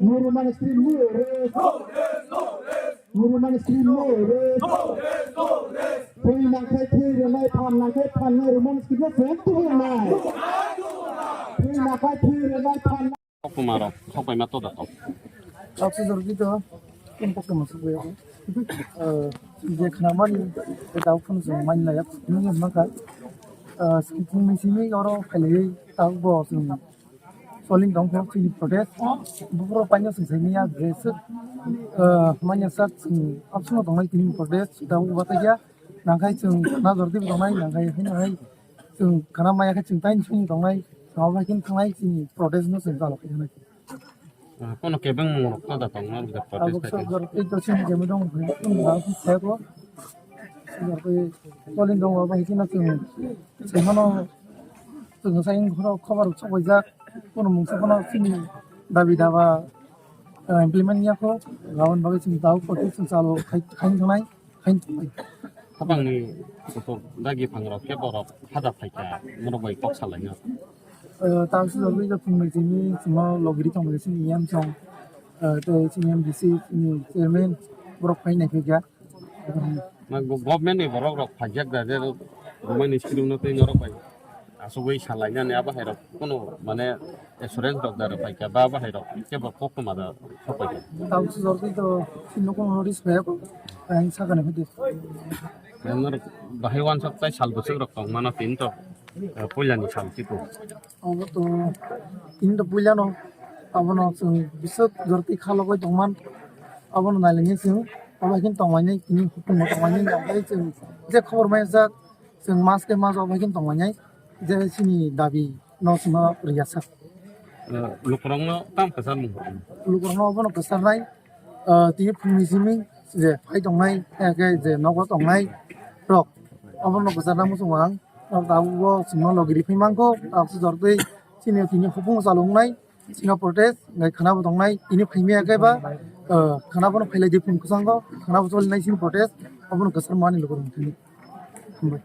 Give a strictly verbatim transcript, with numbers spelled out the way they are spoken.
Nurumani stream ni ore. Nurumani stream ni ore. Thwi nangkhai thwi rwnai, phan nangkhai phan nai, Roman script no phone tu nai. Thwi nangkhai thwi rwnai, phan nai. Koktwma rok sok bai ma to da kok. Sok se jor ki to. Kin koktwma sok bai. Eh, je khna mani, je dau phun se mani na yak, ni ma ka. Eh, sing sing mi simi oro khailai ta bo sing. Soling tong khe chini protest. Buphuru paino sing sing ya je se, eh, manya sak sing option tongnai tini protest. Da uba ta ya. Nangkhai chwng khana jordi tongnai, nangkhai haino hai chwng khana maya khe chwng tai chwng tongnai, sabo bai khe thangnai chini protest no chwng chalok khe nai. Ah, kono kebeng mung rok no da tong ma da protest abo khai khe. Sok jor tei to chini jemi dong phai, chwng da phai ko. Sok jor tei polin dong bai khe na chwng, chwng mano chwng sai khoro khobar sok bai jak, kono mung sa kono chini dabi daba, eh, implement ya ko, lawan bagwi chwng da protest chwng chalok khai, khai thangnai. Habangni kutuk dagi phangrok khe borok haja phaikha, norok bai kok salaina. Eh, ta sujagwi je phungnwi chini chwngno logiri tongmani chini M song, eh, tei chini M D C, chini chairman borok phai naiphaikha. Ma go-, government ni borok rok phaijak da je romani sirumno tei norok bai. Asugwi salainani abo hai rok kuno mane assurance rok da rok paikha ba abo hai rok kebo koktwma da sok paikha. Tamo se jordi to sino kono notice phaiyako, ang sakani hudi. Norok bahai wansok tai sal bwswk rok tong mano tin to, eh, puilani sal tipo. Abo to tin to puilano abono chwng bwswk jordi khalogwi tongman abono nailangya chwng abo hai khe tongmani tini hukumu tongmani tongmani chwng je khobor manjak. Chwng mas khe mas obo hai khe tonglainai, je chini dabi no chwngno rwya sak. Eh, lukurokno tam kwchar mung. Lukurokno obono kwcharnai, eh, tini phungni simi je phai tongnai, eh, khe je nogo tongnai rok, obono kwcharna muchungo ang. Tabuk bo chwngno logiri phai mangkho, tabuk se jortwi chini tini hopung chaloknai. Sino protest, ngai khana bo tongnai, tini phaimaya khe ba, eh, khana bono phailai di phung kwchango, khana bo cholinai sini protest, abono kwchar mani lukurok thani. Hambai.